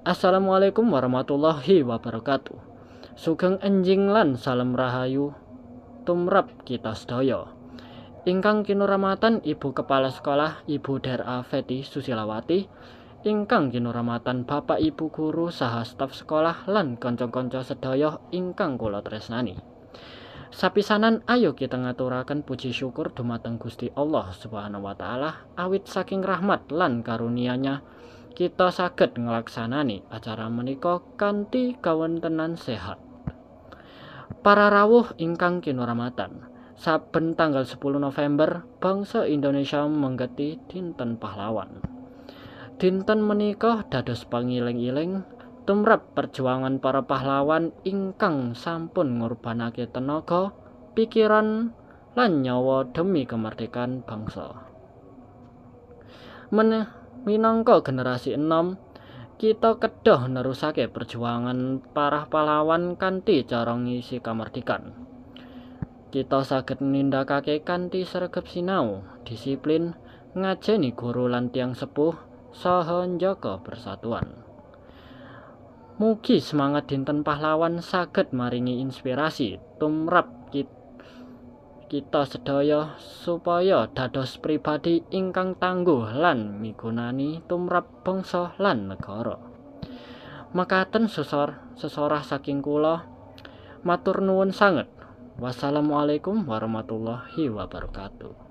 Assalamualaikum warahmatullahi wabarakatuh. Sugeng enjing lan salam rahayu tumrap kita sedaya. Ingkang kinuramatan Ibu Kepala Sekolah Ibu Dra. Feti Susilawati, ingkang kinuramatan Bapak Ibu guru saha staf sekolah lan kanca-kanca sedaya ingkang kula tresnani. Sapisanan ayo kita ngaturaken puji syukur dumateng Gusti Allah Subhanahu wa taala awit saking rahmat lan karunia-Nya kita saged nglaksanani acara menika kanthi kawontenan sehat. Para rawuh ingkang kinuramatan, saben tanggal 10 November bangsa Indonesia menggeti Dinten Pahlawan. Dinten menika dados pangiling-iling tumrap perjuangan para pahlawan ingkang sampun ngorbanake tenaga, pikiran, lan nyawa demi kemerdekaan bangsa. Minangka generasi enom, kita kedah nerusake perjuangan para pahlawan kanthi cara ngisi kamardikan. Kita saged nindakake kanthi sregep sinau, disiplin, ngajeni guru lan tiyang sepuh, saha njaga persatuan. Mugi semangat Dinten Pahlawan saged maringi inspirasi tumrap kita sedaya supaya dados pribadi ingkang tangguh lan migunani tumrap bangsa lan negara. Mekaten sesorah saking kula, matur nuwun sanget. Wassalamualaikum warahmatullahi wabarakatuh.